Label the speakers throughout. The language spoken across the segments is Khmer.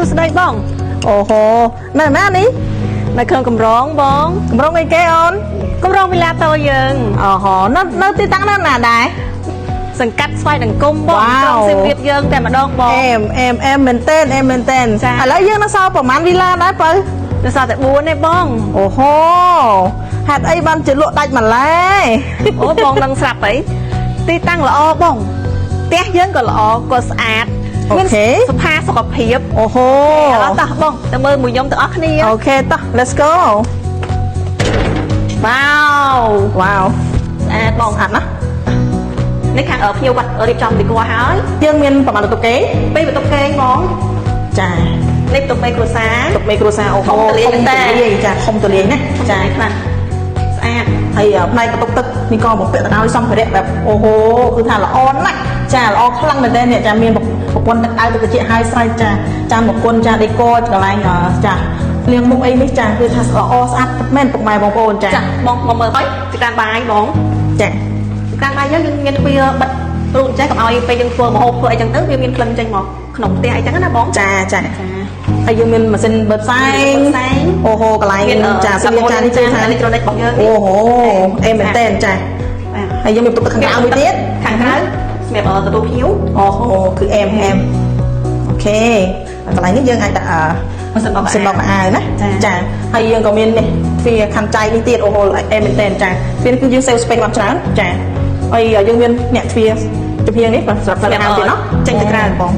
Speaker 1: សួស្តីបង
Speaker 2: អូហូនៅណានេះ
Speaker 1: នៅក្នុងកម្រងបង
Speaker 2: កម្រងអីគេអូន
Speaker 1: កម្រងវិឡាតូយើង
Speaker 2: អូហូនៅទីតាំងនៅណាដែរ
Speaker 1: សង្កាត់ស្វាយដង្គមបង
Speaker 2: វ៉ាវ
Speaker 1: ក្រុងសៀមរាបយើងតែម្ដងបង
Speaker 2: អែមអែមអែមមែនតើអែមមែនតើ
Speaker 1: ចា
Speaker 2: ឥឡូវយើងនៅសល់ប្រហែលវីឡាដែរបើ
Speaker 1: នៅសល់តែ4ទេបង
Speaker 2: អូហូហេតុអីបានជាលក់ដាច់ម្ល៉េះ
Speaker 1: អូបងនឹងស្រាប់អីទីតាំងល្អបងផ្ទះយើងក៏ល្អក៏ស្អាត
Speaker 2: អូខេ
Speaker 1: សុផាសុខភាព
Speaker 2: អូហូ
Speaker 1: ឥឡូវតោះបងទៅមើលមួយខ្ញុំទាំងអស់គ្នា
Speaker 2: OK តោះ let's go.
Speaker 1: វ៉ាវ
Speaker 2: វ៉ាវ
Speaker 1: ស្អាតបង
Speaker 2: ស្អាតណាស់
Speaker 1: នេះខាងភ្ញៀវគាត់រៀបចំទីគួរហើយ
Speaker 2: យើងមានប្រហែលបន្ទប់គេង
Speaker 1: ពេលបន្ទប់គេងបង
Speaker 2: ចា
Speaker 1: នេះបន្ទប់មេគ្រួសារ
Speaker 2: បន្ទប់មេគ្រួសារអូហូ
Speaker 1: ធំទូលាយមែនតើ
Speaker 2: ធំទូលាយចាធំទូលាយណាស់
Speaker 1: ចាខ្លះស្អាត
Speaker 2: ហើយផ្នែកបន្ទប់ទឹកនេះក៏បំពាក់ទៅដោយសម្ភារៈបែបអូហូគឺថាល្អណាស់ចាល្អខ្លាំងមែនតើនេះចាមានប្រព័ន្ធទឹកដៅទឹកត្រជាក់ហើយស្រេចចាចាំមកគុណចាដេកកន្លែងចាលាងមុខអីនេះចាគឺថាល្អស្អាតពិតមែនពុកម៉ែបងប្អូនចា
Speaker 1: ចាបងមកមើលហើយចក្រានបាយបង
Speaker 2: ចា
Speaker 1: ចក្រានបាយយើងយើងមានទ្វារបិទរូបចេះកុំឲ្យពេលយើងធ្វើម្ហូបធ្វើអីចឹងទៅវាមានក្លិនចេញមកក្នុងផ្ទះអីចឹងណាបង
Speaker 2: ចាចា
Speaker 1: ចា
Speaker 2: ហើយយើងមានម៉ាស៊ីនបឺតផ្សែង
Speaker 1: បឺតផ្សែង
Speaker 2: អូហូកន្លែង
Speaker 1: មាន
Speaker 2: ចាសៀងចានេះគឺថា
Speaker 1: អេឡិចត្រូនិករបស់យើង
Speaker 2: អូហូអេមែនតើចា
Speaker 1: បាទ
Speaker 2: ហើយយើងមានបន្ទប់ទឹកខាងក្រៅមួយទៀត
Speaker 1: ខាងក្រៅសម្រាប់ទទួលភ្ញៀវ
Speaker 2: អូហូគឺអែមអែម OK កន្លែងនេះយើងអាចដាក់
Speaker 1: ម៉ាស៊ីនបោក
Speaker 2: ម៉ាស៊ីនបោកខោអាវណា
Speaker 1: ចា
Speaker 2: ចាហើយយើងក៏មាននេះទ្វារខណ្ឌចៃនេះទៀតអូហូអែមមែនតើចាទ្វារនេះគឺយើង save space បានច្រើនចាហើយយើងមានអ្នកទ្វារចំហៀងនេះសម្រាប់ផ្សារទៀតណោះ
Speaker 1: ចេញទៅក្រៅ
Speaker 2: បង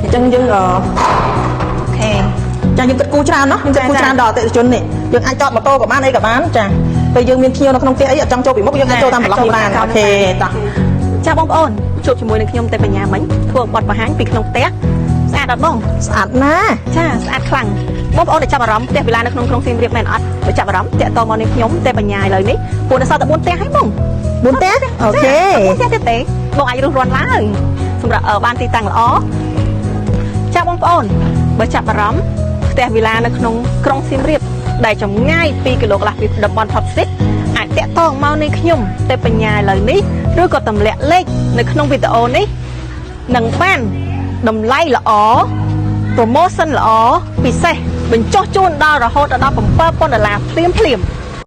Speaker 2: អញ្ចឹងយើង
Speaker 1: OK
Speaker 2: ចាយើងគិតគូរច្រើនណោះយើងគិតគូរ
Speaker 1: ចា
Speaker 2: ច្រើនដល់អតិថិជននេះយើងអាចចតម៉ូតូក៏បានអីក៏បានចាពេលយើងមានភ្ញៀវនៅក្នុងផ្ទះអីអត់ចង់ចូលពីមុខយើងអាចចូលតាមបន្លោះបាន OK តោះ
Speaker 1: ចាបងប្អូនជួបជាមួយនឹងខ្ញុំតែបញ្ញាមិញធ្វើបទបង្ហាញពីក្នុងផ្ទះស្អាតអត់បង
Speaker 2: ស្អាតណាស់
Speaker 1: ចាស្អាតខ្លាំងបងប្អូនដែលចាប់អារម្មណ៍ផ្ទះវិឡានៅក្នុងក្រុងសៀមរាបមែនអត់បើចាប់អារម្មណ៍តាក់ទងមកនេះខ្ញុំតែបញ្ញាឥឡូវនេះព្រោះនៅសល់តែ4ផ្ទះហើយបង
Speaker 2: 4ផ្ទះ OK
Speaker 1: 4ផ្ទះទៀតទេបងអាចរុះរាន់ឡើងសម្រាប់បានទីតាំងល្អចាបងប្អូនបើចាប់អារម្មណ៍ផ្ទះវិឡានៅក្នុងក្រុងសៀមរាបដែលចម្ងាយ2គីឡូកន្លះពីតំបន់ Top City អាចតាក់ទងមកនេះខ្ញុំតែបញ្ញាឥឡូវនេះឬក៏ទម្លាក់លេខនៅក្នុងវីដេអូនេះនឹងបានតម្លៃល្អ promotion ល្អពិសេសបញ្ចុះជូនដល់រហូតដល់7000ដុល្លារភ្លាមភ្លាមៗ